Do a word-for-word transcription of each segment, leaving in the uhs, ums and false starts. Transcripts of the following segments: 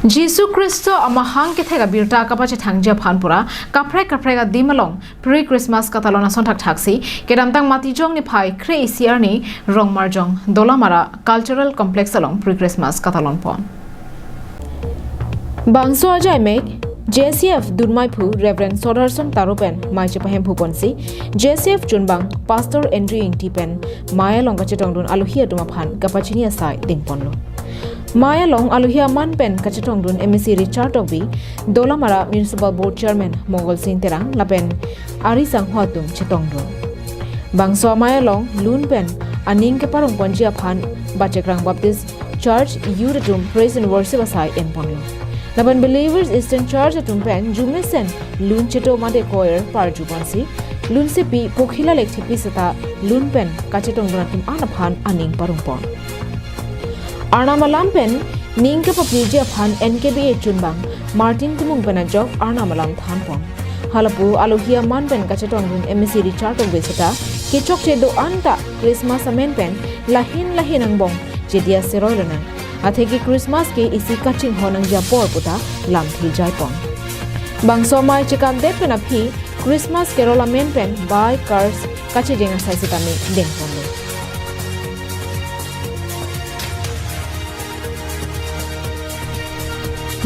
Jisu Khristo amahang kethek abirta kapachethangji aphan pura kaprek kaprek adim along pre-Christmas katalon ason thakthaksi kedamtang Matijong niphai kre-isi arni Rongmarjong Dolamara Cultural Complex along pre-Christmas katalon pon. Bangso ajaimek J C F Dunmaiphu Reverend Sodarson Taro pen mei chepahemphu ponsi J C F chunbang Pastor Andrew Ingti pen mei along kachetongdun alohi atum aphan kapachini asai dingponlo. Mei along alohi aman pen kachetongdun M A C Richard Tokbi, Dolamara Municipal Board Chairman Mongol Sing Terang lapen ari sangho atum chetongdun. Bangso amei along lun pen aning keparong ponji aphan Bachekrang Baptist Church Youth atum Praise and Worship asai enponlo. Lapen Believers Eastern Church atum pen jumesen lun cheto mate choir parju ponsi lunsepi Pokhila Lekthepi seta lun pen kachetongdun atum an aphan aning parong pon. Arnam alam pen ning kepapliji aphan N K B A chunbang Martin Timung pen ajok Arnam alam thanpon. Halapu alohi aman pen kachetongdun M A C Richard Tokbi seta kechokche do-an ta Christmas amen pen lahin lahin angbong chediya seroi lonang. Atheke Christmas ke isi kachinghon nangji apor puta lamthe jaipon. Bangso amei chekapdet pen aphi Christmas Carol amen pen bai cars kachejeng asai sitame dengponlo.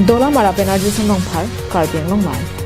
Dolamara pen Arju Sonong Phar, Karbi Anglong Live.